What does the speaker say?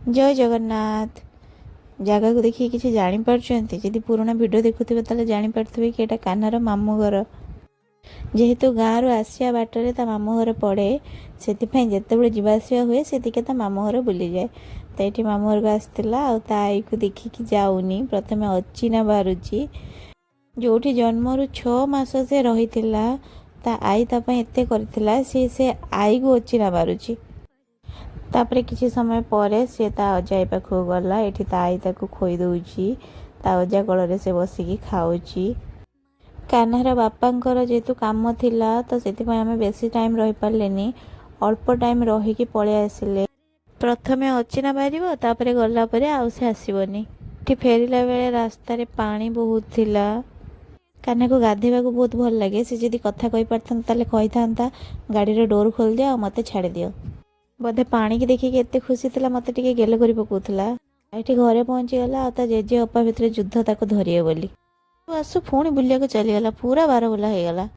ଜୟ ଜଗନ୍ନାଥ। ଜାଗାକୁ ଦେଖିକି କିଛି ଜାଣିପାରୁଛନ୍ତି? ଯଦି ପୁରୁଣା ଭିଡ଼ିଓ ଦେଖୁଥିବେ, ତାହେଲେ ଜାଣିପାରୁଥିବେ କି ଏଇଟା କାହ୍ନାର ମାମୁଁ ଘର। ଯେହେତୁ ଗାଁରୁ ଆସିବା ବାଟରେ ତା ମାମୁଁ ଘର ପଡ଼େ, ସେଥିପାଇଁ ଯେତେବେଳେ ଯିବା ଆସିବା ହୁଏ, ସେ ଟିକେ ତା ମାମୁଁ ଘର ବୁଲିଯାଏ। ତ ଏଇଠି ମାମୁଁ ଘରକୁ ଆସିଥିଲା ଆଉ ତା ଆଈକୁ ଦେଖିକି ଯାଉନି, ପ୍ରଥମେ ଅଚିହ୍ନା ବାହାରୁଛି। ଯେଉଁଠି ଜନ୍ମରୁ 6 ମାସ ସେ ରହିଥିଲା, ତା ଆଈ ତା ପାଇଁ ଏତେ କରିଥିଲା, ସିଏ ସେ ଆଈକୁ ଅଚିହ୍ନା ବାହାରୁଛି। ତାପରେ କିଛି ସମୟ ପରେ ସିଏ ତା ଅଜା ଆଈ ପାଖକୁ ଗଲା। ଏଠି ତା ଆଈ ତାକୁ ଖୋଇ ଦେଉଛି, ତା ଅଜା କୋଳରେ ସେ ବସିକି ଖାଉଛି। କାହ୍ନାର ବାପାଙ୍କର ଯେହେତୁ କାମ ଥିଲା, ତ ସେଥିପାଇଁ ଆମେ ବେଶୀ ଟାଇମ୍ ରହିପାରିଲେନି। ଅଳ୍ପ ଟାଇମ୍ ରହିକି ପଳେଇ ଆସିଲେ। ପ୍ରଥମେ ଅଚିହ୍ନା ବାହାରିବ, ତାପରେ ଗଲା ପରେ ଆଉ ସେ ଆସିବନି। ଏଠି ଫେରିଲା ବେଳେ ରାସ୍ତାରେ ପାଣି ବହୁତ ଥିଲା। କାହ୍ନାକୁ ଗାଧେଇବାକୁ ବହୁତ ଭଲ ଲାଗେ। ସେ ଯଦି କଥା କହିପାରିଥାନ୍ତା, ତାହେଲେ କହିଥାନ୍ତା, "ଗାଡ଼ିର ଡୋର୍ ଖୋଲିଦିଅ ଆଉ ମୋତେ ଛାଡ଼ିଦିଅ।" ବୋଧେ ପାଣିକି ଦେଖିକି ଏତେ ଖୁସି ଥିଲା, ମୋତେ ଟିକେ ଗେଲ କରି ପକଉଥିଲା। ଏଠି ଘରେ ପହଞ୍ଚିଗଲା ଆଉ ତା ଜେଜେ ଅପା ଭିତରେ ଯୁଦ୍ଧ ତାକୁ ଧରିବେ ବୋଲି। ଆସୁ ପୁଣି ବୁଲିବାକୁ ଚାଲିଗଲା, ପୁରା ବାରବୁଲା ହେଇଗଲା।